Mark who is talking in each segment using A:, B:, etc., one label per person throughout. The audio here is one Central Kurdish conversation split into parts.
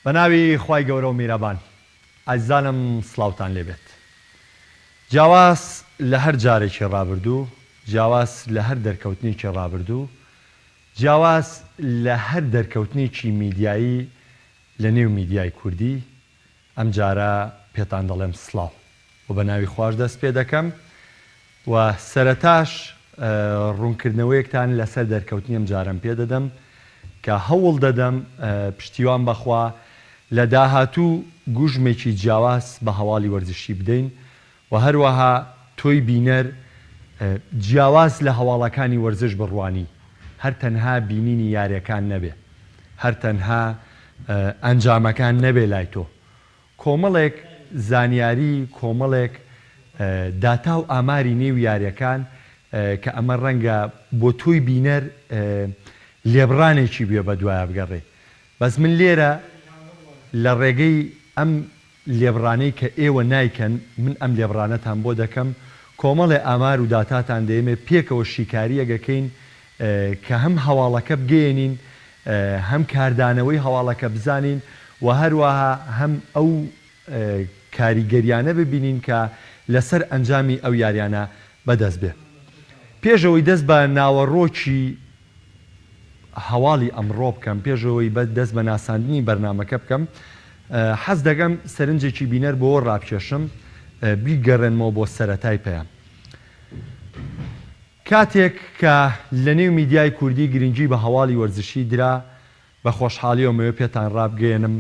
A: بەناوی خوای گەورەو میرەبان ئازیزانم سڵاوتان لێبێت جیاواز لە هەر جارێکی ڕابردوو جیاواز لە هەر دەرکەوتنێکی ڕابردوو جیاواز لە هەر دەرکەوتنێکی میدیایی لە نێو میدیای کوردی ئەمجارە پێتان دەڵێم سڵاو و بە ناوی خواش دەست پێ دەکەم و سەرەتاش ڕوونکردنەوەیەکتان لەسەر دەرکەوتنی ئەم جارەم پێ دەدەم کە هەوڵ دەدەم پشتیوان بەخوا لە داهاتوو گوژمێکی جیاواز بە هەواڵی وەرزشی بدەین و هەروەها تۆی بینەر جیاواز لە هەواڵەکانی وەرزش بڕوانی هەر تەنها بینینی یارێکان نەبێ هەر تەنها ئەنجامەکان نەبێ لای تۆ کۆمەڵێک زانیاری کۆمەڵێک داتا و ئاماری نێو یارێکان کە ئەمە ڕەنگە بۆ تۆی بینەر لێبڕانێکی بێ بەدوایا بگەڕێی بەس من لێرە لە ڕێگەی ئەم لێبڕانەی کە ئێوە نایکەن من ئەم لێبڕانەتان بۆ دەکەم، کۆمەڵێ ئامار و داتاتان دەیەمێ پێکەوە شیکارییەک ئەکەین کە هەم هەواڵەکە بگەیەنین هەم کاردانەوەی هەواڵەکە بزانین و هەروەها هەم ئەو کاریگەریانە ببینین کە لەسەر ئەنجامی ئەو یاریانە بەدەست بێ. پێش ئەوەی دەست بە ناوەڕۆکی هەواڵی ئەمڕۆ بکەم، پێش ئەوەی دەست بە ناساندنی بەرنامەکە بکەم، حەز دەکەم سەرنجێکی بینەر بۆوە ڕابکێشم، بیگەڕێنمەوە بۆ سەرەتای پەیام. کاتێک کە لە نێو میدیای کوردی گرنگی بە هەواڵی وەرزشی درا، بە خۆشحاڵیەوە مەوێ پێتان ڕابگەیەنم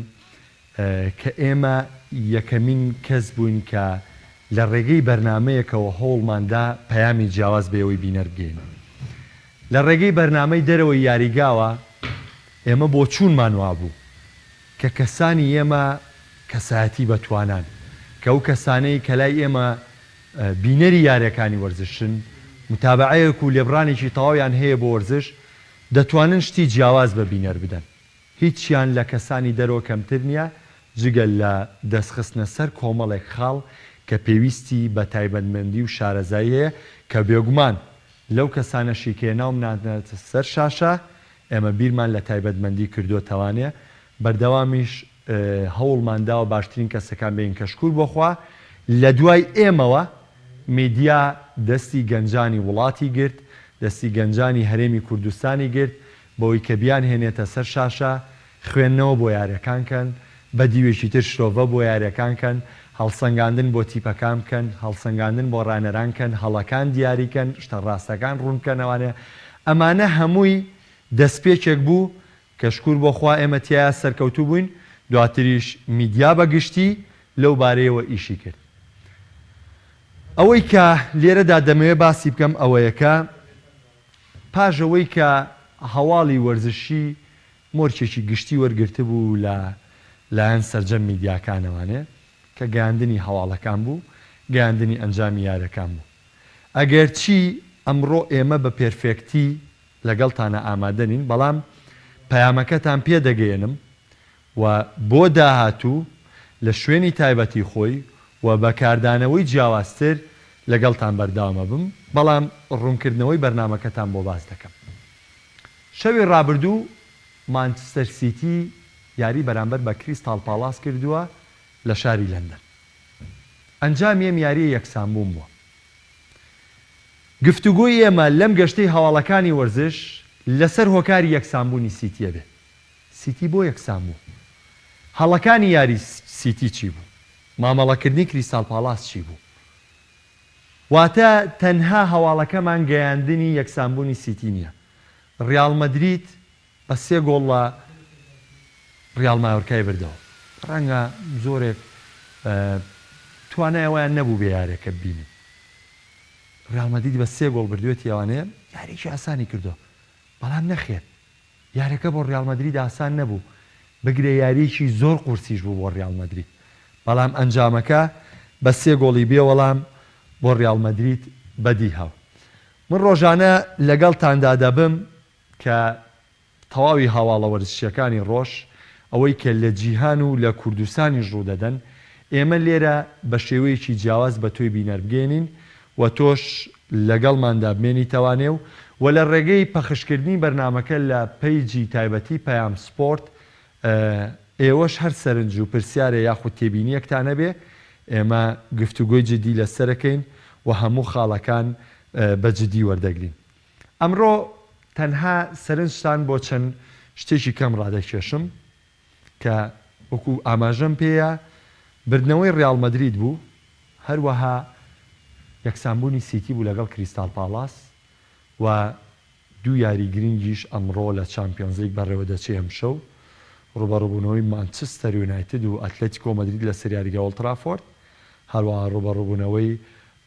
A: کە ئێمە یەکەمین کەس بووین کە لە ڕێگەی بەرنامەیەکەوە هەوڵمان دا پەیامی جیاواز بە ئێوەی بینەر بگەیەنین. لە ڕێگەی بەرنامەی دەرەوەی یاریگاوە ئێمە بۆچوونمان وابوو کە کەسانی ئێمە کەسایەتی بەتوانان، کە ئەو کەسانەی کە لای ئێمە بینەری یارییەکانی وەرزشن، موتابەعەیەک و لێبڕانێکی تەواویان هەیە بۆ وەرزش، دەتوانن شتی جیاواز بە بینەر بدەن. هیچیان لە کەسانی دەرەوە کەمتر نیە، جگە لە دەستخستنە سەر کۆمەڵێک خاڵ کە پێویستی بە تایبەتمەندی و شارەزایی هەیە کە بێگومان لەو کەسانەشی کە ناومنانەتە سەر شاشە ئێمە بیرمان لە تایبەتمەندی کردۆتەوانێ بەردەوامیش هەوڵمان داوە باشترین کەسەکان بین کە شکور بۆ خوا لە دوای ئێمەوە میدیا دەستی گەنجانی وڵاتی گرت دەستی گەنجانی هەرێمی کوردستانی گرت بەوەی کە بیانهێنێتە سەر شاشە، خوێندنەوە بۆ یاریەکان کەن، بە دیوێکی تر شرۆڤە بۆ یاریەکان کەن، هەڵسەنگاندن بۆ تیپەکان بکەن، هەڵسەنگاندن بۆ ڕانەران کەن، هەڵەکان دیاری کەن، شتە ڕاستەکان ڕوون بکەنەوانێ. ئەمانە هەمووی دەستپێکێک بوو کە شکور بۆ خوا ئێمە تیایا سەرکەوتوو بووین، دواتریش میدیا بە گشتی لەو بارەیەوە ئیشی کرد. ئەوەی کە لێرەدا دەمەوێ باسی بکەم ئەوەیە کە، پاش ئەوەی کە هەواڵی وەرزشی مۆرکێکی گشتی وەرگرتبوو لە لایەن سەرجەم میدیاکانەوانێ کە گەیاندنی هەواڵەکان بوو، گەیاندنی ئەنجامی یارەکان بوو. ئەگەرچی ئەمڕۆ ئێمە بە پێرفێکتی لەگەڵتانا ئامادە نین، بەڵام پەیامەکەتان پێ دەگەیەنم و بۆ داهاتوو لە شوێنی تایبەتی خۆی و بە کاردانەوەی جیاوازتر لەگەڵتان بەردەوام ئەبم، بەڵام ڕوونکردنەوەی بەرنامەکەتان بۆ باس دەکەم. شەوی ڕابردوو مانچستەر سیتی یاری بەرامبەر بە کریستاڵ پاڵاس کردووە لە شاری لەندەن. ئەنجامی ئەم یارییە یەکسانبوون بووە. گفتوگۆی ئێمە لەم گەشتەی هەواڵەکانی وەرزش لەسەر هۆکاری یەکسانبوونی سیتییە بێ. سیتی بۆ یەکسان بوو؟ هەڵەکانی یاری سیتی چی بوو؟ مامەڵەکردنی کریستاڵ پاڵاس چی بوو؟ واتە تەنها هەواڵەکەمان گەیاندنی یەکسانبوونی سیتی نییە. ریاڵ مەدرید بە سێ گۆڵ لە ریاڵ مایۆرکای بردەوە. رەنگە زۆرێک توانای ئەوەیان نەبووبێ یارییەکە ببینن. ریاڵ مەدرید بە سێ گۆڵ بردوێتی ئەوانەیە یارییەکی ئاسانی کردووە، بەڵام نەخێر یاریەکە بۆ ریال مەدرید ئاسان نەبوو، بگرە یارییەکی زۆر قورسیش بوو بۆ ریال مەدرید، بەڵام ئەنجامەکە بە سێ گۆڵی بێ وەڵام بۆ ریال مەدرید بەدیهاو. من رۆژانە لەگەڵتاندا دەبم کە تەواوی هەواڵە وەرزشییەکانی رۆژ، ئەوەی کە لە جیهان و لە کوردستانیش روودەدەن، ئێمە لێرە بە شێوەیەکی جیاواز بە تۆی بینەر بگەیەنین و تۆش لەگەڵماندا بمێنیتەوانێ و و لە ڕێگەی پەخشکردنی بەرنامەکە لە پەیجی تایبەتی پەیام سپۆرت. ئێوەش هەر سەرنج و پرسیارێ یاخود تێبینیەکتان هەبێ ئێمە گفتوگۆی جدی لەسەرەکەین و هەموو خاڵەکان بە جدی وەردەگرین. ئەمڕۆ تەنها سەرنجتان بۆ چەند شتێکی کەم ڕادەکێشم کە وەکو ئاماژەم پێیا بردنەوەی ڕیاڵ مەدرید بوو، هەروەها یەکسانبوونی سیتی بوو لەگەڵ کریستاڵ پاڵاس و دوو یاری گرنگیش ئەمڕۆ لە چامپیۆنزلیگ بەڕێوەدەچێ ئەمشەو ڕووبەڕووبوونەوەی مانچستەر یونایتد و ئەتلەتیکۆ مەدرید لەسەر یاریگای ئۆڵترافۆرد، هەروەها ڕووبەڕووبوونەوەی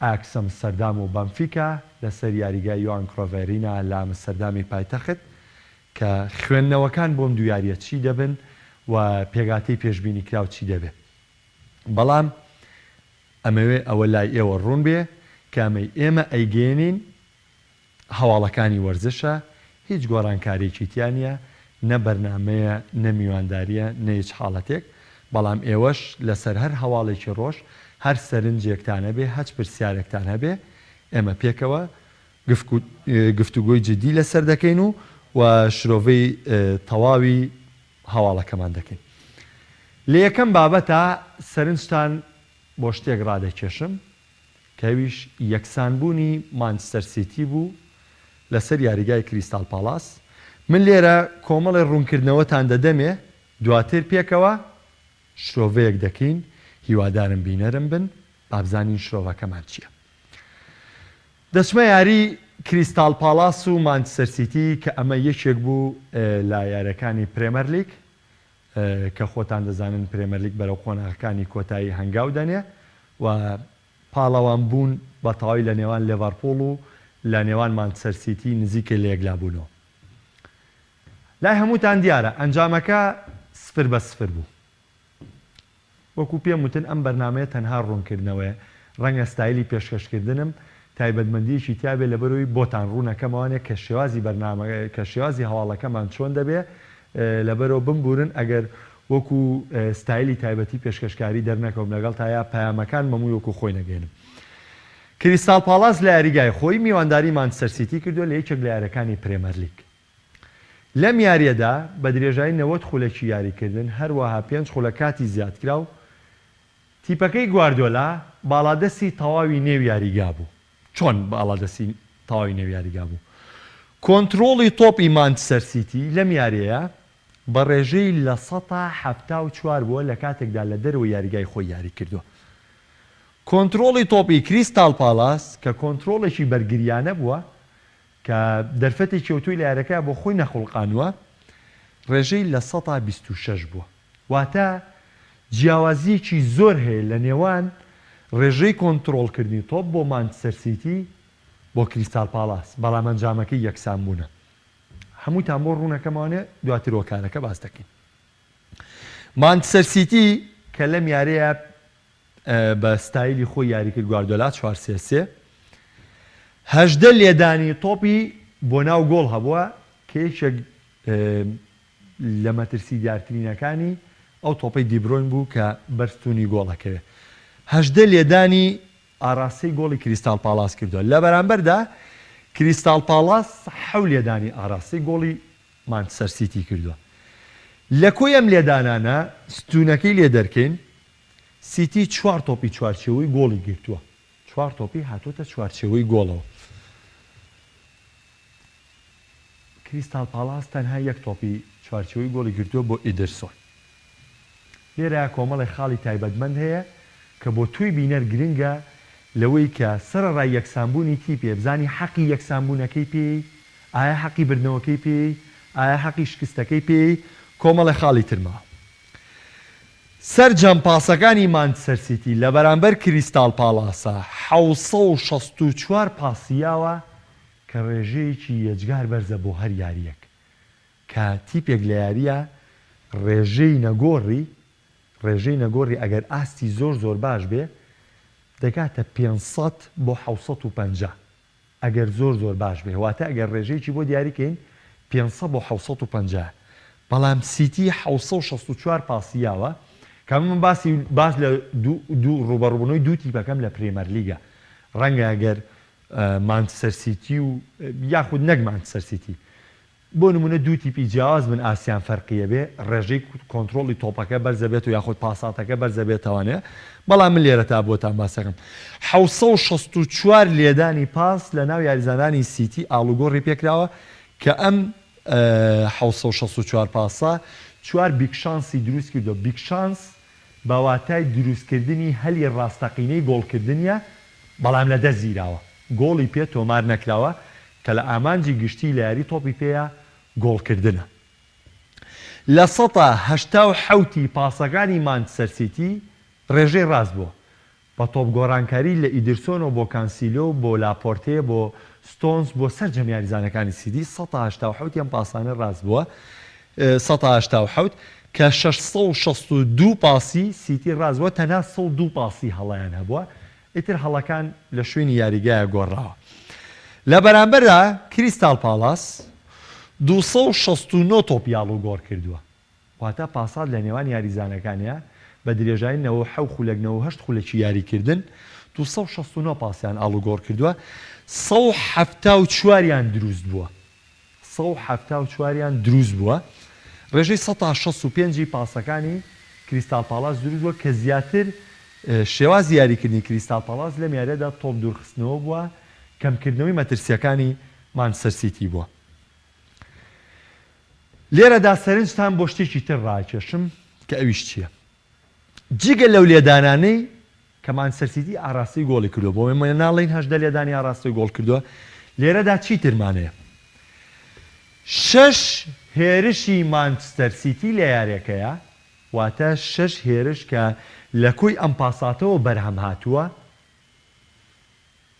A: ئایاکس ئەمستەردام و بەنفیکا لەسەر یاریگای یۆهان کرۆیف ئەرینا لە ئەمستەردامی پایتەخت کە خوێندنەوەکان بۆم دوو یارییە چی دەبن و پێکهاتەی پێشبینیکراو چی دەبێ بەڵام ئەمەوێ ئەوە لای ئێوە ڕوون بێ کە ئەمەی ئێمە ئەیگەیەنین هەواڵەکانی وەرزشە هیچ گۆڕانکاریەکی تیا نیە نە بەرنامەیە نە میوانداریە نە هیچ حاڵەتێک بەڵام ئێوەش لەسەر هەر هەواڵێکی ڕۆژ هەر سەرنجێکتان هەبێ هەچ پرسیارێکتان هەبێ ئێمە پێکەوە گفتوگۆی جدی لەسەر دەکەین و و شرۆڤەی تەواوی هەواڵەکەمان دەکەین لە یەکەم بابەتا سەرنجتان بۆ شتێک ڕادەکێشم کە ئەویش یەکسانبوونی مانچستەر سیتی بوو لەسەر یاریگای کریستاڵ پاڵاس، من لێرە کۆمەڵێ روونکردنەوەتان دەدەمێ دواتر پێکەوە شرۆڤەیەک دەکەین، هیوادارم بینەرم بن بابزانین شرۆڤەکەمان چییە. دەچمە یاری کریستاڵ پاڵاس و مانچستەر سیتی کە ئەمە یەکێک بوو لە یاریەکانی پرێمەرلیگ کە خۆتان دەزانن پرێمەرلیگ بەرەو قۆناغەکانی کۆتایی هەنگاو دەنێ و پاڵەوان بوون بە تەواوی لە نێوان لێڤەرپوڵ و لە نێوان مانچستەر سیتی نزیکە لە یەکلابوونەوە. لای هەمووتان دیارە ئەنجامەکە سفر بە سفر بوو. وەکو پێم وتن ئەم بەرنامەیە تەنها ڕوونکردنەوەیە، ڕەنگە ستایلی پێشکەشکردنم تایبەتمەندییەکی تیابێ لەبەرئەوەی بۆتان ڕوونەکەمەوانێ کە شێوازی بەرنامە کە شێوازی هەواڵەکەمان چۆن دەبێ لەبەرئەوە بمبورن ئەگەر وەکو ستایلی تایبەتی پێشکەشکاری دەرنەکەوم لەگەڵتا یا پەیامەکان مەمووی وەکو خۆی نەگەیەنم. کریستاڵ پاڵاس لە یاریگای خۆی میوانداری مانچستەر سیتی کردووە لە یەکێک لە یاریەکانی پرێمەرلیگ. لەم یارییەدا بە درێژایی 90 خولەکی یاریکردن، هەروەها پێنج خولەک کاتی زیادکراو، تیپەکەی گواردیۆلا باڵادەستی تەواوی نێو یاریگا بوو. چۆن باڵادەستی تەواوی نێو یاریگا بوو؟ کۆنترۆڵی تۆپی مانچستەر سیتی لەم یارییەیا بە ڕێژەی 74% بووە لە کاتێکدا لە دەرەوەی یاریگای خۆی یاریکردووە. کۆنترۆڵی تۆپی کریستاڵ پاڵاس کە کۆنترۆڵێکی بەرگرییانە بووە، کە دەرفەتێکی ئەوتۆی لە یاریەکەیا بۆ خۆی نەخوڵقانووە، ڕێژەی 26% بووە. واتە جیاوازییەکی زۆر هەیە لە نێوان ڕێژەی کۆنترۆڵکردنی تۆپ بۆ مانچستەر سیتی بۆ کریستاڵ پاڵاس، بەڵام ئەنجامەکەی یەکسانبوونە. هەمووتان بۆ ڕوونەکەمەوانێ دواتر هۆکارەکە باس دەکەین. مانچستەر سیتی کە لەم یاریە بە ستایلی خۆی یاری کرد گواردۆلا چوار سێ سێ 18 لێدانی تۆپی بۆ ناو گۆڵ هەبووە کە یەکێک لە مەترسی دیارترینەکانی ئەو تۆپەی دیبرۆین بوو کە بەر ستونی گۆڵەکەوێ 18 لێدانی ئاراستەی گۆڵی کریستاڵ پاڵاس کردووە لە بەرامبەردا کریستاڵ پاڵاس حەو لێدانی ئاراستەی گۆڵی مانچستەر سیتی کردووە لە کۆی ئەم لێدانانە ستونەکەی لێ دەرکەین سیتی چوار تۆپی چوارچێوەی گۆڵی گرتووە چوار تۆپی هاتۆتە چوارچێوەی گۆڵەوە کریستاڵ پاڵاس تەنها یەک تۆپی چوارچێوەی گۆڵی گرتووە بۆ ئیدرسۆن. لێرە کۆمەڵێک خاڵی تایبەتمەند هەیە کە بۆ تۆی بینەر گرنگە لەوەی کە سەرەڕای یەکسانبوونی تیپێ بزانی حەقی یەکسانبوونەکەی پێی، ئایا حەقی بردنەوەکەی پێی، ئایا حەقی شکستەکەی پێی، کۆمەڵێ خاڵی تر ماوە. سەرجەم پاسەکانی مانچستەر سیتی لە بەرامبەر کریستاڵ پاڵاسا 764 پاسی یاوە کە ڕێژەیەکی یەجگار بەرزە بۆ هەر یارییەک کە تیپێک لە یارییە ڕێژەی نەگۆڕی ڕێژەی نەگۆڕی ئەگەر ئاستی زۆر زۆر باش بێ دەگاتە 500 بۆ 750 ئەگەر زۆر زۆر باش بێ واتە ئەگەر ڕێژەیەکی بۆ دیاری کەین 500 بۆ 750 بەڵام سیتی 764 پاسی یاوە کە من باسی باس لە دوو دوو ڕووبەڕووبوونەوەی دوو تیپەکەم لە پرێمەرلیگە ڕەنگە ئەگەر مانچستەر سیتی و یاخود نەک مانچستەر سیتی. بۆ نمونە دوو تیپی جیاواز بن ئاستیان فەرقی ئەبێ ڕێژەی کۆنترۆڵی تۆپەکە بەرزەبێتەوە یاخود پاساتەکە بەرزەبێتەوانێ بەڵام من لێرە تا بۆتان باسەکەم 764 لێدانی پاس لە ناو یاریزانانی سیتی ئاڵوگۆڕی پێکراوە کە ئەم 764 پاسە چوار big chance ی دروست کردووە big chance بە واتای دروستکردنی هەلی ڕاستەقینەی گۆڵکردنیە بەڵام لە دەست گیراوە گۆڵی پێ تۆمار نەکراوە کە لە ئامانجی گشتی لە یاری تۆپی پێیا گۆڵکردنە. 87% ی پاسەکانی مانچستەر سیتی رێژەی راست بووە، بە تۆپ گۆڕانکاری لە ئیدرسۆنەوە بۆ کانسیلۆ بۆ لاپۆرتێ بۆ ستۆنز بۆ سەرجەم یاریزانەکانی سیتی 87% ی ئەم پاسانە راست بووە 87% کە 662 پاسی سیتی راست بووە تەنها 102 پاسی هەڵەیان هەبووە ئیتر هەڵەکان لە شوێنی یاریگایە گۆڕراوە. لە بەرامبەردا کریستاڵ پاڵاس 269 تۆپی ئاڵوگۆڕ کردووە، واتە پاسات لە نێوان یاریزانەکانیا بە درێژایی 97 خولەک 98 خولەکی یاریکردن 269 پاسیان ئاڵوگۆڕ کردووە، 174 یان دروست بووە. 174 یان دروست بووە، ڕێژەی 65% ی پاسەکانی کریستاڵ پاڵاس دروست بووە کە زیاتر شێوازی یاریکردنی کریستاڵ پاڵاس لەم یارییەدا تۆپ دوورخستنەوە بووە، کەمکردنەوەی مەترسییەکانی مانچستەر سیتی بووە. لێرەدا سەرنجتان بۆ شتێکی تر ڕاکێشم کە ئەویش چییە؟ جگە لەو لێدانانەی کە مانچستەر سیتی ئاراستەی گۆڵی کردووە، بۆ ئێمە ناڵێین 18 لێدانی ئاراستەی گۆڵ کردووە، لێرەدا چی ترمان هەیە؟ شەش هێرشی مانچستەر سیتی لە یاریەکەیە، واتە شەش هێرش کە لە کۆی ئەم پاساتەوە بەرهەم هاتووە،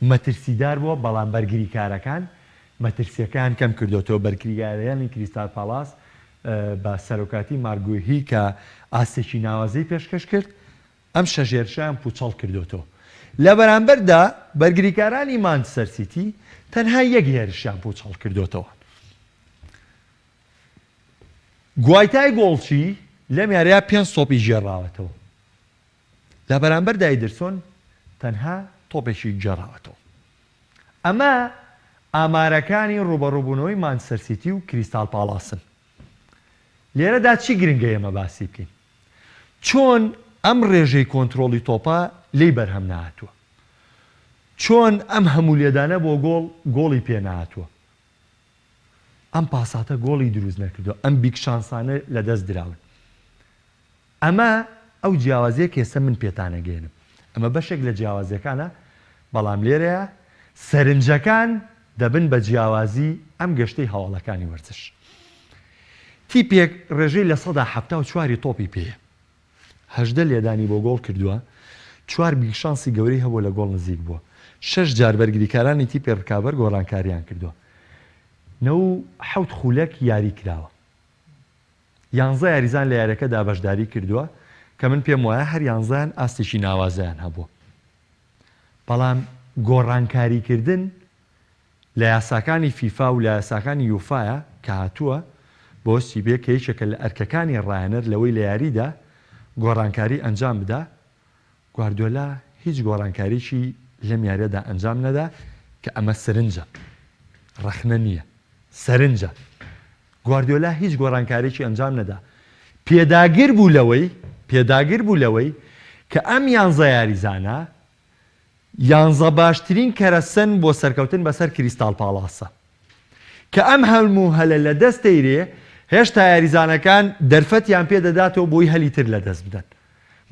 A: مەترسیدار بووە، بەڵام بەرگریکارەکان مەترسییەکەیان کەمکردۆتەوە، بەرگریکارانی کریستال پاڵاس بە سەرۆکایەتی مارک گویهی کە ئاستێکی ناوازەی پێشکەش کرد، ئەم شەش هێرشەیان پووچەڵ کردۆتەوە. لە بەرامبەردا بەرگریکارانی مانچستەر سیتی تەنها یەک هێرشیان پووچەڵ کردۆتەوە. گوایتای گۆڵچی لەم یارییە پێنج تۆپی گێڕاوەتەوە. لە بەرامبەردا ئیدرسۆن تەنها تۆپێکی گێڕاوەتەوە. ئەمە ئامارەکانی ڕووبەڕووبوونەوەی مانچستەر سیتی و کریستاڵ پاڵاسن. لێرەدا چی گرنگە ئێمە باسی بکەین؟ چۆن ئەم ڕێژەی کۆنترۆڵی تۆپە لێی بەرهەم نەهاتووە؟ چۆن ئەم هەموو لێدانە بۆ گۆڵ گۆڵی پێ نەهاتووە؟ ئەم پاساتە گۆڵی دروست نەکردووە، ئەم big chance انە لەدەست دراون. ئەمە ئەو جیاوازیە کە ئێستا من پێتان ئەگەیەنم. ئەمە بەشێک لە جیاوازیەکانە، بەڵام لێرەیا سەرنجەکان دەبن بە جیاوازی ئەم گەشتەی هەواڵەکانی وەرزش. تیپێک ڕێژەی 74% ی تۆپی پێیە. 18 لێدانی بۆ گۆڵ کردووە، چوار big chance ی گەورەی هەبووە لە گۆڵ نزیک بووە. شەش جار بەرگریکارانی تیپی ڕکابەر گۆڕانکاریان کردووە. 97 خولەک یاری کراوە. یانزە یاریزان لە یاریەکەدا بەشداری کردووە کە من پێم وایە هەر یانزەیان ئاستێکی ناوازەیان هەبووە بەڵام گۆڕانکاریکردن لە یاساکانی فیفا و لە یاساکانی یوفایە کە هاتووە بۆ سیبێ کە یەکێکە لە ئەرکەکانی ڕایەنەر لەوەی لە یاریدا گۆڕانکاری ئەنجام بدا گواردیۆلا هیچ گۆڕانکاریی لەم یاریەدا ئەنجام نەدا کە ئەمە سرنجە ڕەخنە نییە سەرنجە گواردیۆلا هیچ گۆڕانکاریی ئەنجام نەدا، پێداگر بوو لەوەی پێداگر بوو لەوەی کە ئەم یانزە یاریزانە یانزە باشترین کەرەسەن بۆ سەرکەوتن بەسەر کریستاڵ پاڵاسە، کە ئەم هەموو هەلە لەدەست دەیرێ، هێشتا یاریزانەکان دەرفەتیان پێ دەداتەوە بۆی هەلی تر لەدەست بدەن.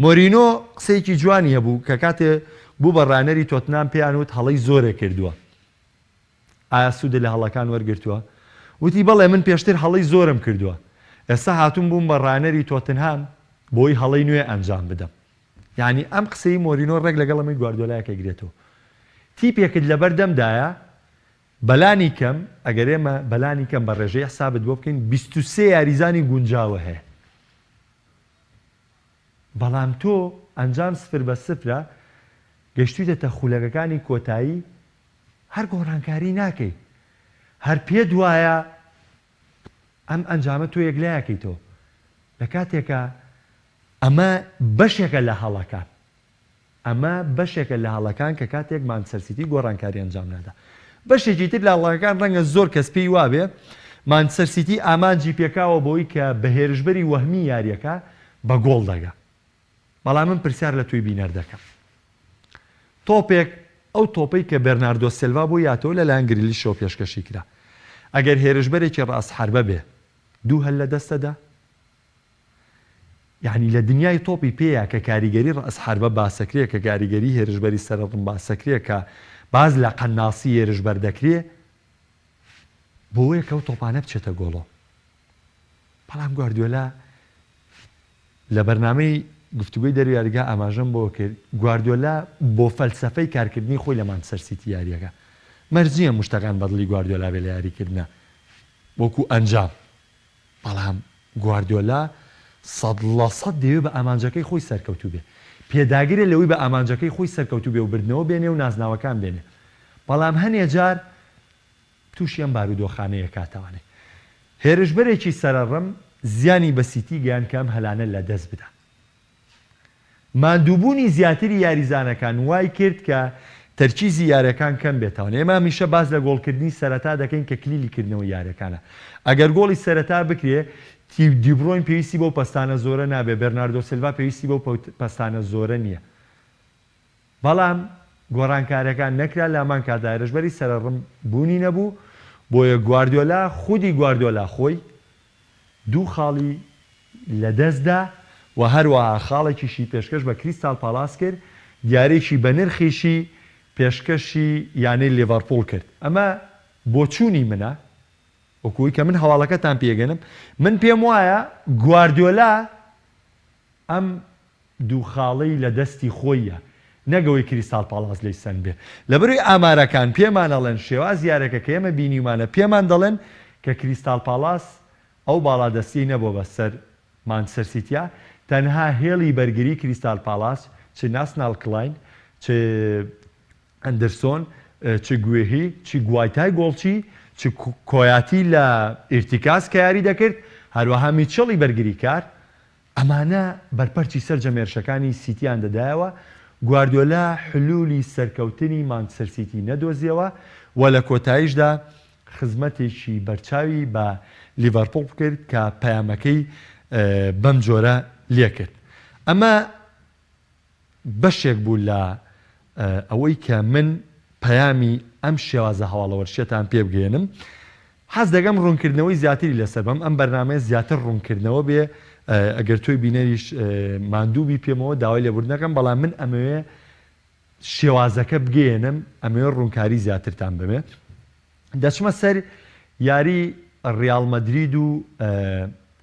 A: مۆرینۆ قسەیەکی جوانی هەبوو کە کاتێ بوو بە ڕانەری تۆتنام پێیان وت هەڵەی زۆرێ کردووە، ئایا سوودت لە هەڵەکان وەرگرتووە؟ وتی، بەڵێ، من پێشتر هەڵەی زۆرم کردووە. ئێستا هاتووم بووم بە ڕانەری تۆتنهام بۆی هەڵەی نوێ ئەنجام بدەم. یانی ئەم قسەی مۆرینۆ ڕێک لەگەڵ ئەمەی گواردیۆلایەک ئەگرێتەوە. تیپێکت لەبەردەمدایە بەلانی کەم، ئەگەر ئێمە بەلانی کەم بە ڕێژەی حسابت بۆ بکەین، 23 یاریزانی گونجاوە هەیە. بەڵام تۆ ئەنجام سفر بە سفرە، گەشتوویتەتە خولەکەکانی کۆتایی، هەر گۆڕانکاری ناکەی هەر پێت وایە ئەم ئەنجامە تۆ یەکلایەکەیتەوە لە کاتێکا ئەمە بەشێکە لە هەڵەکان ئەمە بەشێکە لە هەڵەکان کە کاتێک مانچستەر سیتی گۆڕانکاری ئەنجام نادا بەشێکی تر لە هەڵەکان ڕەنگە زۆر کەس پێی وابێ. مانچستەر سیتی ئامانجی پێکاوە بەوەی کە بە هێرشبەری وەهمی یارییەکە بە گۆڵ دەگا. بەڵام من پرسیار لە تۆی بینەر دەکەم. تۆپێک، ئەو تۆپەی کە بێرناردۆ سێلڤا بۆی یاتەوە لەلایەن گریلیشەوە پێشکەشی کرا. ئەگەر هێرشبەرێکی ڕەئس حەربە بێ، دوو هەل لە دەست دەدا؟ یانی لە دنیای تۆپی پێیا کە کاریگەری ڕەئس حەربە باسەکرێ، کە کاریگەری هێرشبەری سەرەڕم باسەکرێ، کە باس لە قەنناسی هێرشبەر دەکرێ، بۆیە کە ئەو تۆپانە بچێتە گۆڵۆ. بەڵام گواردیۆلا لە بەرنامەی گفتوگۆی دەرەوەی یاریگا ئاماژەم بۆ کرد، گواردیۆلا بۆ فەلسەفەی کارکردنی خۆی لە مانچستەر سیتی یارییەکە، مەرج نییە مشتەکان بەدڵی گواردیۆلا بێ لە یاریکردنا وەکو ئەنجام، بەڵام گواردیۆلا 100% دەیەوێ بە ئامانجەکەی خۆی سەرکەوتوو بێ، پێداگرە لەوەی بە ئامانجەکەی خۆی سەرکەوتوو بێ و بردنەوە بێنێ و نازناوەکان بێنێ، بەڵام هەنێ جار تووشی ئەم بارودۆخانەیە کاتەوانێ هێرشبەرێکی سەرەڕم زیانی بە سیتی گەیاند کە ئەم هەلانە لەدەست بدا. ماندووبوونی زیاتری یاریزانەکان وای کرد کە تەرکیزی یارەکان کەم بێتەوە. ئێمە هەمیشە باس لە گۆڵکردنی سەرەتا دەکەین کە کلیلی کردنەوەی یارەکانە. ئەگەر گۆڵی سەرەتا بکرێ، دیبرۆین پێویستی بەو پەستانە زۆرە نابێ، بێرناردۆ سیلڤا پێویستی بەو پەستانە زۆرە نییە. بەڵام گۆڕانکاریەکان نەکرا لامان کاتدا هێرشبەری سەرەڕم بوونی نەبوو، بۆیە گواردیۆلا خودی گواردیۆلا خۆی دوو خاڵی لەدەستدا و هەروەها خاڵێکیشی پێشکەش بە کریستاڵ پاڵاس کرد، دیاریەکی بەنرخیشی پێشکەشی یانەی لیڤەرپوڵ کرد. ئەمە بۆچوونی منە وەکو ئەوەی کە من هەواڵەکەتان پێگەنم، من پێم وایە گواردیۆلا ئەم دوو خاڵەی لە دەستی خۆییە نەک ئەوەی کریستاڵ پاڵاس لێی سەندبێ. لەبەرئەوەی ئامارەکان پێمان ئەڵێن شێوازی یارەکە کە ئێمە بینیومانە پێمان دەڵێن کە کریستاڵ پاڵاس ئەو باڵادەستیەی نەبووە بە سەر مانچستەر سیتیا تەنها هێڵی بەرگری کریستال پاڵاس چ ناسناڵ کلاین چ ئەندرسۆن چ گوێهی چ گوایتای گۆڵچی چ کۆیاتی لە ئیرتیکاز کە یاری دەکرد هەروەها میچڵی بەرگریکار ئەمانە بەرپەرچی سەرجەم هێرشەکانی سیتیان دەدایەوە، گواردیۆلا حلولی سەرکەوتنی مانچستەر سیتی نەدۆزیەوە و لە کۆتاییشدا خزمەتێکی بەرچاوی بە لیڤەرپوڵ کرد کە پەیامەکەی بەم جۆرە لێکرد. ئەمە بەشێک بوو لە ئەوەی کە من پەیامی ئەم شێوازە هەواڵە وەرشیەتان پێ بگەیەنم. حەز دەکەم ڕوونکردنەوەی زیاتری لەسەر بەم، ئەم بەرنامەیە زیاتر ڕوونکردنەوە بێ، ئەگەر تۆی بینەریش ماندوو بی پێمەوە داوای لێبوردن ئەکەم، بەڵام من ئەمەوێ شێوازەکە بگەیەنم، ئەمەوێ ڕوونکاری زیاترتان بەمێ. دەچمە سەر یاری ڕیاڵ مەدرید و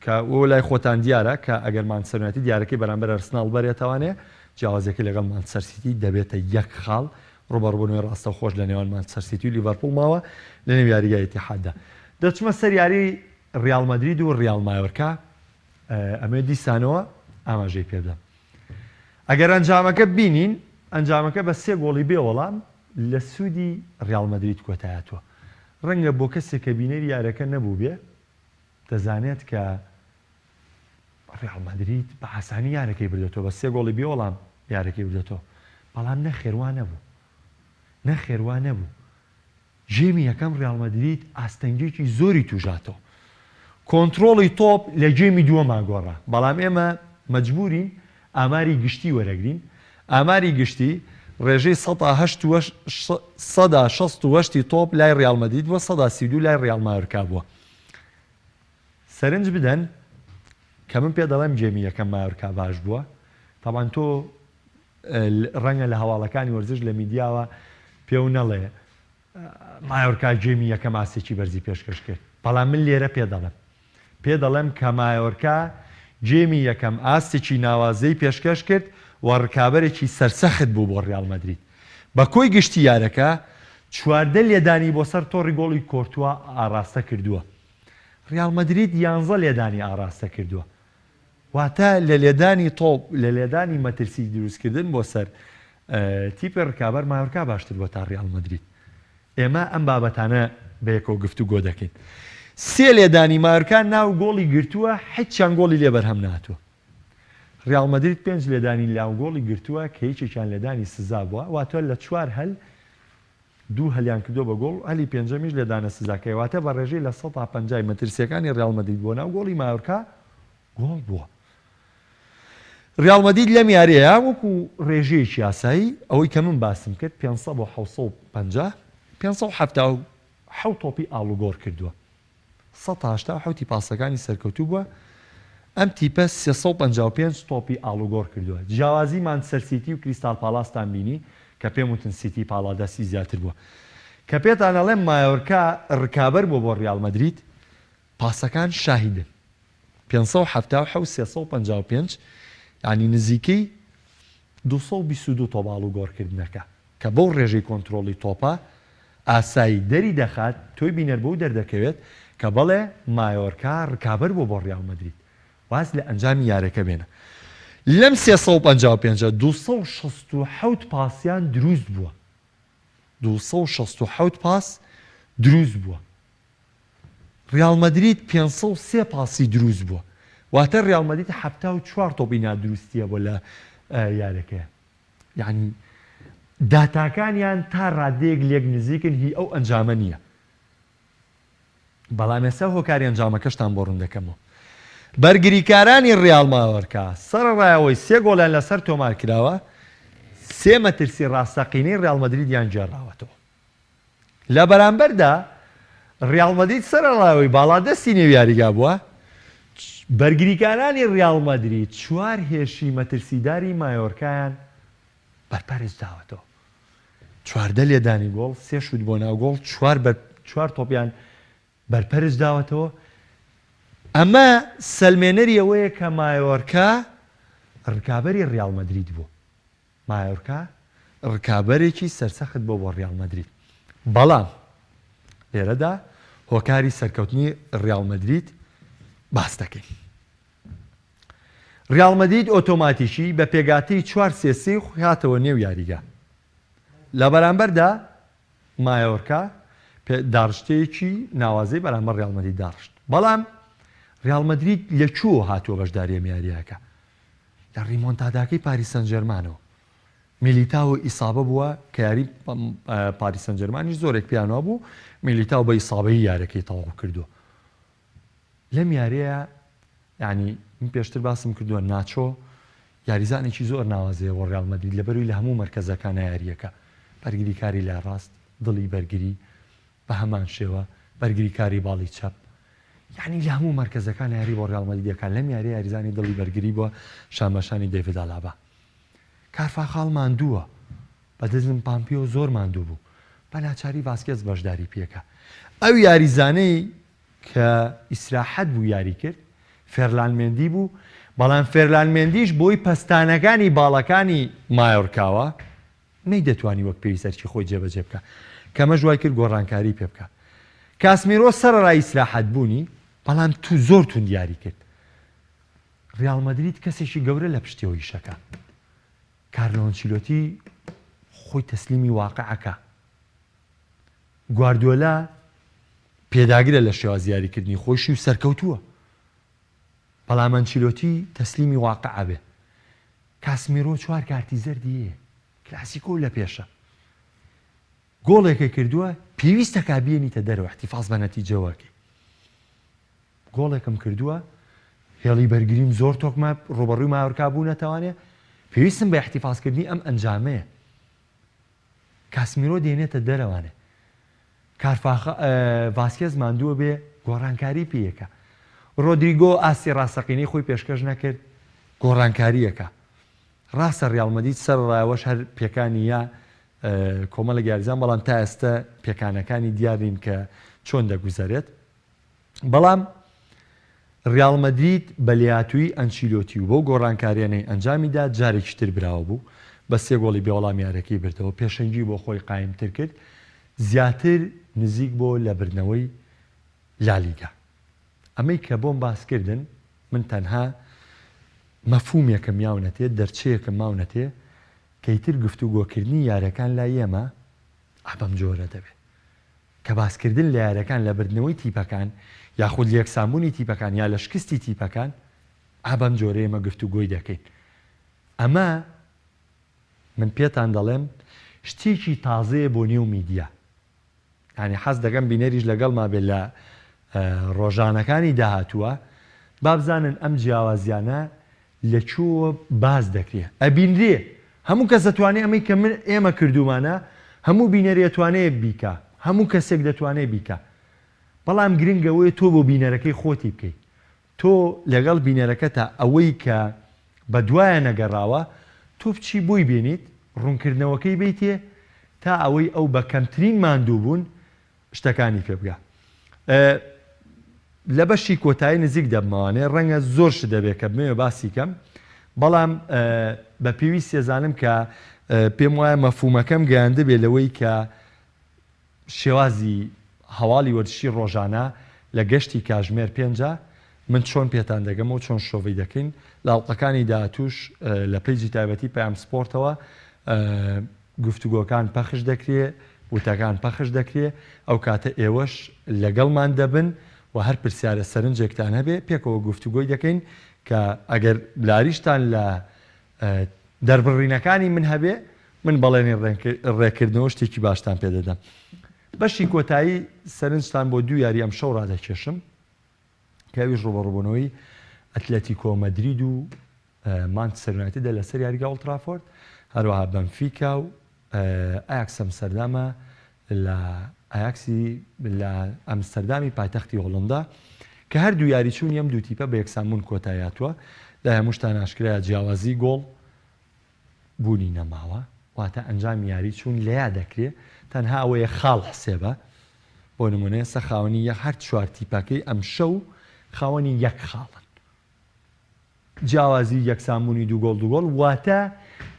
A: کە وە لای خۆتان دیارە کە ئەگەر مانچستەر یونایتد یارەکەی بەرامبەر ئەرسناڵ بەرێتەوانێ جیاوازیەکەی لەگەڵ مانچستەر سیتی دەبێتە یەک خاڵ ڕوبەڕوبوونەوەی ڕاستەوخۆش لە نێوان مانچستەر سیتی و لیڤەرپوڵ ماوە لە نێو یاریگای ئیتیحاددا دەچمە سەر یاری ڕیاڵ مەدرید و ڕیاڵ مایۆرکا ئەمێ دیسانەوە ئاماژەی پێبدەم ئەگەر ئەنجامەکە بینین ئەنجامەکە بە سێ گۆڵی بێ وەڵام لە سوودی ڕیاڵ مەدرید کۆتایاتوە ڕەنگە بۆ کەسێک کە بینەری یارەکە نەبووبێ دەزانێت کە ڕیاڵ مەدرید بە ئاسانی یانەکەی بردۆتەوە بە سێ گۆڵی بێ وەڵام یارەکەی بردۆتەوە بەڵام نەخێر وا نەبوو نەخێر وا نەبوو گێمی یەکەم ڕیاڵ مەدرید ئاستەنگێکی زۆری توژاتەوە کۆنترۆڵی تۆپ لە گێمی دووەما گۆڕا بەڵام ئێمە مەجبورین ئاماری گشتی وەرەگرین ئاماری گشتی ڕێژەی سەدا هەشت و 68 تۆپ لای ڕیاڵ مەدرید بووە 32 لای ڕیاڵ مایۆرکا بووە سەرنج بدەن کە من پێ دەڵێم گێمی یەکەم مایۆرکا باش بووە تەبعەن تۆ ڕەنگە لە هەواڵەکانی وەرزش لە میدیاوە پێو نەڵێ مایۆرکا گێمی یەکەم ئاستێکی بەرزی پێشکەش کرد بەڵام من لێرە پێ دەڵێم پێ دەڵێم کە مایۆرکا گێمی یەکەم ئاستێکی ناوازەی پێشکەش کرد و ڕکابەرێکی سەرسەخت بوو بۆ ڕیاڵ مەدرید بە کۆی گشتی یارەکە 14 لێدانی بۆ سەر تۆڕی گۆڵی کۆرتوا ئاڕاستە کردووە ڕیاڵ مەدرید یانزە لێدانی ئاڕاستە کردووە، واتە لە لێدانی تۆپ، لە لێدانی مەترسی دروستکردن بۆ سەر تیپی ڕکابەر مایۆرکا باشتر بووە تا ڕیاڵ مەدرید. ئێمە ئەم بابەتانە بەیەکەوە گفتوگۆ دەکەین. سێ لێدانی مایۆرکا ناو گۆڵی گرتووە، هیچیان گۆڵی لێ بەرهەم نەهاتووە. ڕیاڵ مەدرید پێنج لێدانی لاو گۆڵی گرتووە کە یەکێکیان لێدانی سزا بووە، واتە لە چوار هەل. دوو هەلیان کردووە بە گۆڵ، هەلی پێنجەمیش لێدانە سزاکەیە، واتە بە رێژەی 50% ی مەترسییەکانی ریال مەدرید بۆ ناو گۆڵی مایۆرکا گۆڵ بووە. ریال مەدرید لەم یارییە وەکو رێژەیەکی ئاسایی ئەوەی کە من باسم کرد 500 بۆ 750، 577 تۆپی ئاڵوگۆڕ کردووە. 187 ی پاسەکانی سەرکەوتوو بووە، ئەم تیپە 355 تۆپی ئاڵوگۆڕ کردووە. جیاوازی مانچستەر سیتی و کریستاڵ پاڵاستان بینی کە پێم وتن سیتی پاڵادەستی زیاتر بووە. کە پێتان ئەڵێم مایۆرکا رکابەر بووە بۆ ریال مەدرید، پاسەکان شاهیدن. 577 355 یانی نزیکەی 222 تۆپ ئاڵوگۆڕ کردنەکە. کە بەو ڕێژەی کۆنترۆڵی تۆپە ئاسایی دەری دەخات، تۆی بینەر بەو دەردەکەوێت کە بەڵێ مایۆرکا ڕکابەر بووە بۆ ڕیاڵ مەدرید. واز لە ئەنجامی یارەکە بێنە. لەم 355 ە 267 پاسیان دروست بووە. 267 پاس دروست بووە. ڕیاڵ مەدرید 503 پاسی دروست بووە. واتە ڕیاڵ مەدرید 74 تۆپی نادروستی هەبووە لە یارەکەیا. یانی داتاکانیان تا ڕادەیەک لێک نزیکن هی ئەو ئەنجامە نییە بەڵام ئێستا هۆکاری ئەنجامەکەشتان بۆ ڕوون دەکەمەوە. بەرگریکارانی ڕیاڵ مایۆرکا سەرەڕای ئەوەی سێ گۆڵیان لەسەر تۆمار کراوە، سێ مەترسی ڕاستەقینەی ڕیاڵ مەدریدیان گێڕاوەتەوە. لە بەرامبەردا ریاڵ مەدرید سەرەڕای ئەوەی باڵادەستی نێو یاریگا بووە، بەرگریکارانی ریاڵ مەدرید چوار هێرشی مەترسیداری مایۆرکایان بەرپەرچ داوەتەوە. 14 لێدانی گۆڵ، سێ شوت بۆ ناو گۆڵ، چوار بەر چوار تۆپیان بەرپەرچ داوەتەوە. ئەمە سەلمێنەری ئەوەیە کە مایۆرکا رکابەری ریاڵ مەدرید بووە. مایۆرکا رکابەرێکی سەرسەخت بووە بۆ ریال مەدرید، بەڵام لێرەدا هۆکاری سەرکەوتنی ریال مەدرید باس دەکەین. ریال مەدرید ئۆتۆماتیکی بە پێگاتەی چوار سێ سێ هاتەوە نێو یاریگا، لە بەرامبەردا مایۆرکا داڕشتەیەکی ناوازەی بەرامبەر ریال مەدرید داڕشت، بەڵام ریال مەدرید لە کوێوە هاتووە بەشداری ئەم یارییەکە؟ لە ریمۆنتاداکەی پاریس سانجێرمانەوە میلیتاو ئیسابە بووە کە یاری پاریس سانجێرمانیش زۆرێک پێیان وابوو میلیتاو بە ئیسابەیی یارەکەی تەواو کردووە لەم یاریە یعنی من پێشتر باسم کردووە ناچۆ یاریزانێکی زۆر ناوازەیە بۆ ڕیال مەدرید لەبەروی لە هەموو مەرکەزەکانە یاریەکە بەرگریکاری لای ڕاست دڵی بەرگری بە هەمان شێوە بەرگریکاری باڵی چەپ یانی لە هەموو مەرکەزەکان یاری بۆ ڕیاڵ مەدرید دەکات، لەم یاریە یاریزانی دڵی بەرگری بووە شانبەشانی دەیڤد ئالابا. کارفاخال ماندووە، بە دەزم پامپیۆ زۆر ماندوو بوو، بە ناچاری ڤاسکێز بەشداری پێکا. ئەو یاریزانەی کە ئیسراحەت بوو یاری کرد فێرلان مێندی بوو، بەڵام فێرلان مێندیش بۆی پەستانەکانی باڵەکانی مایۆرکاوە نەیدەتوانی وەک پێویست ئەرکی خۆی جێبەجێ بکات، کە ئەمەش وای کرد گۆڕانکاری پێ بکات. کاسمیرۆ سەرەڕای ئیسراحەت بوونی، بەڵام زۆر توند یاری کرد. ریاڵ مەدرید کەسێکی گەورە لە پشتیەوە ئیشەکە. کارلۆ ئەنچیلۆتی خۆی تەسلیمی واقعەکە. گواردیۆلا پێداگرە لە شێوازی یاریکردنی خۆیشی و سەرکەوتووە. بەڵام ئەنچیلۆتی تەسلیمی واقع ئەبێ. کاسمیرۆ چوار کارتی زەردی هەیە. کلاسیکۆ لە پێشە. گۆڵێکە کردووە پێویستە کا بێنیتە دەرەوە احتفاظ بە نەتیجەوە کەی. گۆڵێکم کردووە هێڵی بەرگریم زۆر تۆکمە ڕوبەڕووی مایۆرکا بوونەتەوانێ پێویستم بە احتفاظکردنی ئەم ئەنجامەیە. کاسمیرۆ دێنێتە دەرەوانێ. کارفاخ ڤاسکێز ماندووە بێ گۆڕانکاری پێیەکە. رۆدریگۆ ئاستی راستەقینەی خۆی پێشکەش نەکرد، گۆڕانکارییەکە. راستە ریال مەدرید سەرەڕای ئەوەش هەر پێکانی یا کۆمەڵێک یاریزان، بەڵام تا ئێستە پێکانەکانی دیار نین کە چۆن دەگوزەرێت. بەڵام ریاڵ مەدرید بە لێهاتوویی ئەنچیلۆتی و بەو گۆڕانکارییانەی ئەنجامیدا جارێکی تر براوە بوو، بە سێ گۆڵی بێوەڵام یارییەکەی بردەوە، پێشەنگی بۆ خۆی قایمتر کرد، زیاتر نزیک بۆ لە بردنەوەی لالیگا. ئەمەی کە بۆم باس کردن من تەنها مەفهومێکم یاونەتێ، دەرچەیەکم ماونەتێ کە ئیتر گفتوگۆکردنی یارییەکان لای ئێمە ئا بەم جۆرە دەبێت. کە باسکردن لە یاریەکان لە بردنەوەی تیپەکان یاخود لە یەکسانبوونی تیپەکان یا لە شکستی تیپەکان ئا بەم جۆرە ئێمە گفتوگۆی دەکەین. ئەمە من پێتان دەڵێم شتێکی تازەیە بۆ نێو میدیا. یانی حەز دەکەم بینەریش لەگەڵما بێت لە ڕۆژانەکانی داهاتووە بابزانن ئەم جیاوازیانە لە کوێوە باس دەکرێ ئەبینرێ هەموو کەس دەتوانێ ئەمەی کە من ئێمە کردوومانە هەموو بینەرێ ئەتوانێ بیکا هەموو کەسێک دەتوانێ بیکا بەڵام گرنگ ئەوەیە تۆ بۆ بینەرەکەی خۆتی بکەی تۆ لەگەڵ بینەرەکەتا ئەوەی کە بەدوایە نەگەڕاوە تۆ بچی بۆی بێنیت ڕوونکردنەوەکەی بەیتێ تا ئەوەی ئەو بە کەمترین ماندووبوون شتەکانی پێ بگا. لە بەشی کۆتایی نزیک دەبمەوانێ ڕەنگە زۆر شت دەبێ کە بمەوێ باسی کەم بەڵام بە پێویست سێزانم کە پێم وایە مەفهومەکەم گەیاندبێ لەوەی کە شێوازی هەواڵی وەرزشی ڕۆژانە لە گەشتی کاژمێر پێنجە من چۆن پێتان دەگەمەوە چۆن شرۆڤەی دەکەین لە ئەڵقەکانی داهاتووش لە پەیجی تایبەتی پەیام سپۆرتەوە گفتوگۆکان پەخش دەکرێ وتەکان پەخش دەکرێ ئەو کاتە ئێوەش لەگەڵمان دەبن و هەر پرسیارە سەرنجێکتان هەبێ پێکەوە گفتوگۆی دەکەین کە ئەگەر لاریشتان لە دەربڕینەکانی من هەبێ من بەڵێنی ڕێکردنەوە شتێکی باشتان پێ دەدەم. بەشی کۆتایی سەرنجتان بۆ دوو یاری ئەمشەو ڕادەکێشم کە ئەویش ڕووبەڕووبوونەوەی ئەتلەتیکۆ مەدرید و مانچستەر یونایتدە لەسەر یاریگا ئۆڵترافۆرد، هەروەها بەنفیکا و ئایاکس ئەمستەردامە لە ئایاکسی لە ئەمستەردامی پایتەختی هۆڵندا کە هەردوو یاری چوونی ئەم دوو تیپە بە یەکسانبوون کۆتایی هاتووە لای هەمووشتان ئاشکرایە جیاوازی گۆڵ بوونی نەماوە واتە ئەنجامی یاری چوون لەیا دەکرێ تەنها ئەوەیە خاڵ حسێبە بۆ نمونە ئێستا خاوەنی یە هەر چوار تیپەکەی ئەمشەو خاوەنی یەک خاڵن جیاوازی یەکسانبوونی دوو گۆڵ دوو گۆڵ واتە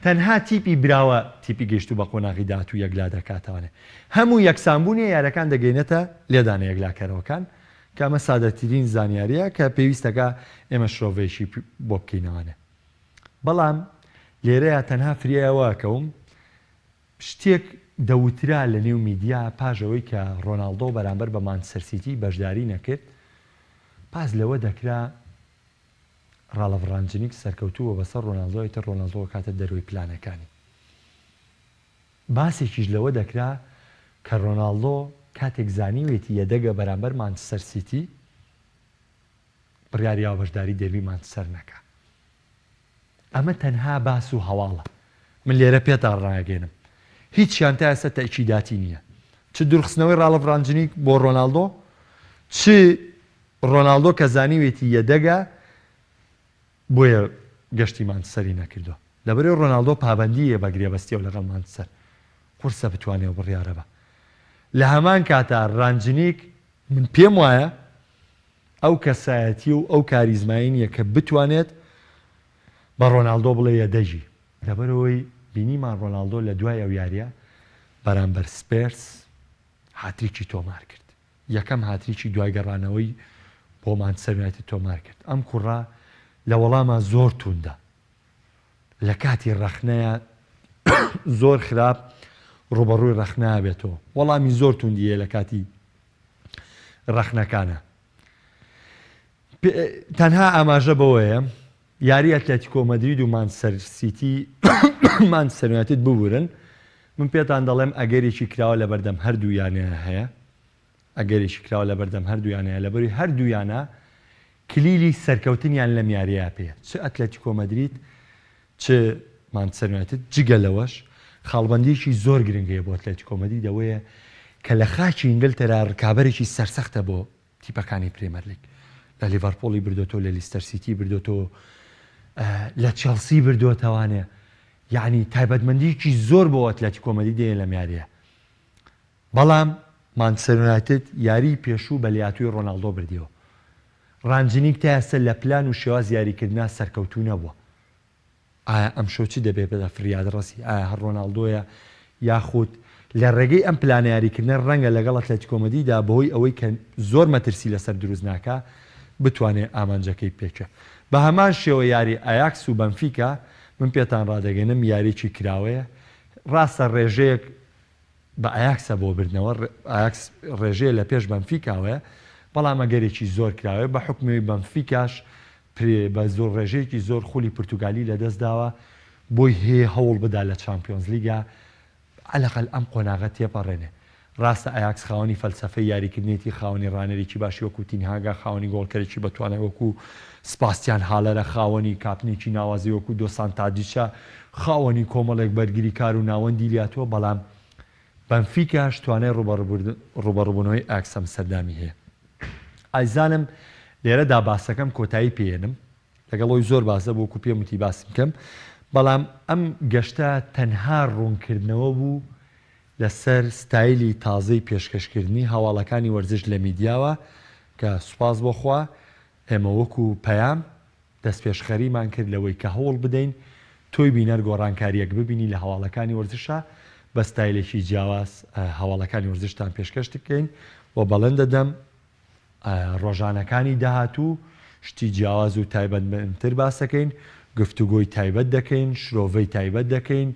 A: تەنها تیپی براوە تیپی گەیشتوو بە قۆناغی داهاتوو یەکلا دەکاتەوانێ هەموو یەکسانبوونێ یارەکان دەگەینێتە لێدانە یەکلاکەرەوەکان کە ئەمە سادەترین زانیاریە کە پێویستەکە ئێمە شرۆڤەیەکی بۆ بکەینەوانێ بەڵام لێرەیا تەنها فریای ئەوە ئەکەوم شتێک دەوترا لە نێو میدیا پاش ئەوەی کە ڕۆناڵدۆ بەرامبەر بە مانچستەر سیتی بەشداری نەکرد باس لەوە دەکرا ڕاڵف ڕانجنیک سەرکەوتوو بووە بەسەر ڕۆناڵدۆ ئیتر ڕۆناڵدۆ ئەکاتە دەرەوەی پلانەکانی. باسێکیش لەوە دەکرا کە ڕۆناڵدۆ کاتێک زانیوێتی یەدەگە بەرامبەر مانچستەر سیتی بڕیاریاوە بەشداری دێربی مانچستەر نەکا. ئەمە تەنها باس و هەواڵە من لێرە پێتان ڕاگەێنم هیچیان تا ئێستا تەئکیداتی نییە چ دوورخستنەوەی ڕاڵف ڕانجنیک بۆ ڕۆناڵدۆ چ ڕۆناڵدۆ کە زانیوێتی یەدەگە بۆیە گەشتی مانچستەری نەکردوە لەبەرئەوەی ڕۆناڵدۆ پابەندییە بە گرێبەستیەوە لەگەڵ مانچستەر قورسە بتوانێ ئەو بڕیارە بە لە هەمان کاتا رانجنیک من پێم وایە ئەو کەسایەتی و ئەو کاریزمایە نیە کە بتوانێت بە ڕۆناڵدۆ بڵێ یەدەگی لەبەرئەوەی بینیمان ڕۆناڵدۆ لە دوای ئەو یاریە بەرامبەر سپێرس هاتریکی تۆمار کرد یەکەم هاتریکی دوای گەڕانەوەی بۆ مانچستەر یونایتد تۆمارکرد، ئەم کوڕە لە وەڵاما زۆر تووندە، لە کاتی رەخنەیا زۆر خراپ رووبەڕووی رەخنە ئەبێتەوە، وەڵامی زۆر تووندی هەیە لە کاتی رەخنەکانا. تەنها ئاماژە بەوەیە یاری ئەتلەتیکۆ مەدرید و مانچستەر سیتی مانچستەر یونایتد ببورن من پێتان دەڵێم ئەگەرێکی کراوە لەبەردەم هەردوو یانەیە هەیە ئەگەرێکی کراوە لەبەردەم هەردوو یانەیە لەبەروی هەردوو یانە کلیلی سەرکەوتنیان لەم یاریەیە پێیە چ ئەتلەتیکۆ مەدرید چ مانچستەر یونایتد جگە لەوەش خاڵبەندیەکی زۆر گرنگ هەیە بۆ ئەتلەتیکۆ مەدرید ئەوەیە کە لە خاکی ئینگلتەرا رکابەرێکی سەرسەختە بۆ تیپەکانی پرێمەرلیگ لە لیڤەرپوڵی بردۆتەوە لە لیستەر سیتی بردۆتەوە لە چێڵسی بردۆتەوانێ یعنی تایبەتمەندیکی زۆر بۆ ئەتلەتیکۆ مەدرید دێنێ لەم یاریە بەڵام مانچستەر یونایتد یاریی پێشوو بە لێهاتووی ڕۆناڵدۆ بردیەوە ڕانجنیک تا ئێستا لە پلان و شێواز یاریکردنا سەرکەوتوو نەبووە ئایا ئەمشەو چ دەبێت بە فریادڕەسی؟ ئایا هەر ڕۆناڵدۆیە یاخود لە ڕێگەی ئەم پلانە یاریکردنە ڕەنگە لەگەڵ ئەتلەتیکۆ مەدریدا بەهۆی ئەوەی کە زۆر مەترسی لەسەر دروست ناکا بتوانێ ئامانجەکەی بپێکێ؟ بە هەمان شێوە یاری ئایاکس و بەنفیکا من پێتان ڕادەگەنم یاریی کراوەیە ڕاستە ڕێژەیەک بە ئایاکسە بۆ بردنەوە، ئایاکس ڕێژەیە لە پێش بەنفیکاوەیە، بەڵام ئەگەرێکی زۆر کراوەیە، بە حوکمی ئەوەی بەنفیکاش پرێ بە زۆر ڕێژەیەکی زۆر خولی پرتوگالی لەدەستداوە، بۆی هەیە هەوڵ بدا لە چامپیۆنزلیگا عەلەقەل ئەم قۆناغە تێپەڕێنێ. ڕاستە ئایاکس خاوەنی فەلسەفەی یاریکردنێتی، خاوەنی ڕانەرێکی باشی وەکو تین هاگە، خاوەنی گۆڵکەرێکی بەتوانای وەکو سپاستیان هالەرە، خاوەنی کاپتنێکی ناوازەی وەکو دۆسان تادیچە، خاوەنی کۆمەڵێک بەرگریکار و ناوەندی لیاتووە، بەڵام بەنفیکاش توانای ڕووبەڕووبوونەوەی ئایاکس ئەمستەردامی هەیە. ئازیزانم لێرەدا باسەکەم کۆتایی پێیەنم، لەگەڵ ئەوەی زۆر باسە بوو وەکو پێم وتی باسی بکەم، بەڵام ئەم گەشتە تەنها ڕوونکردنەوە بوو لەسەر ستایلی تازەی پێشکەشکردنی هەواڵەکانی وەرزش لە میدیاوە کە سوپاس بۆ خوا ئێمە وەکو پەیام دەستپێشخەریمان کرد لەوەی کە هەوڵ بدەین تۆی بینەر گۆڕانکارییەک ببینی لە هەواڵەکانی وەرزشا بە ستایلێکی جیاواز هەواڵەکانی وەرزشتان پێشکەش بکەین و بەڵێن دەدەم ڕۆژانەکانی داهاتوو شتی جیاواز و تایبەتمەندتر باس دەکەین، گفتوگۆی تایبەت دەکەین، شرۆڤەی تایبەت دەکەین،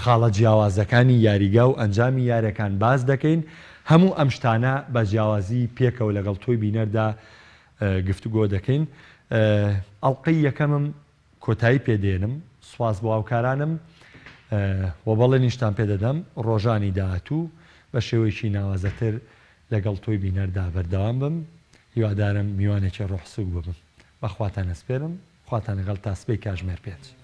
A: خاڵە جیاوازەکانی یاریگا و ئەنجامی یارەکان باس دەکەین، هەموو ئەم شتانە بە جیاوازی پێکەوە لەگەڵ تۆی بینەردا گفتوگۆ دەکەین. ئەڵقەی یەکەمم کۆتایی پێ دێنم، سوپاس بۆ هاوکارانم و بەڵێنیشتان پێ دەدەم ڕۆژانی داهاتوو بە شێوەیەکی ناوازەتر لەگەڵ تۆی بینەردا بەردەوام بم، هیوادارم میوانێکی ڕۆح سووک ببم. بە خواتان ئەسپێرم، خواتان لەگەڵ تا سبەی کاژمێر پێنج.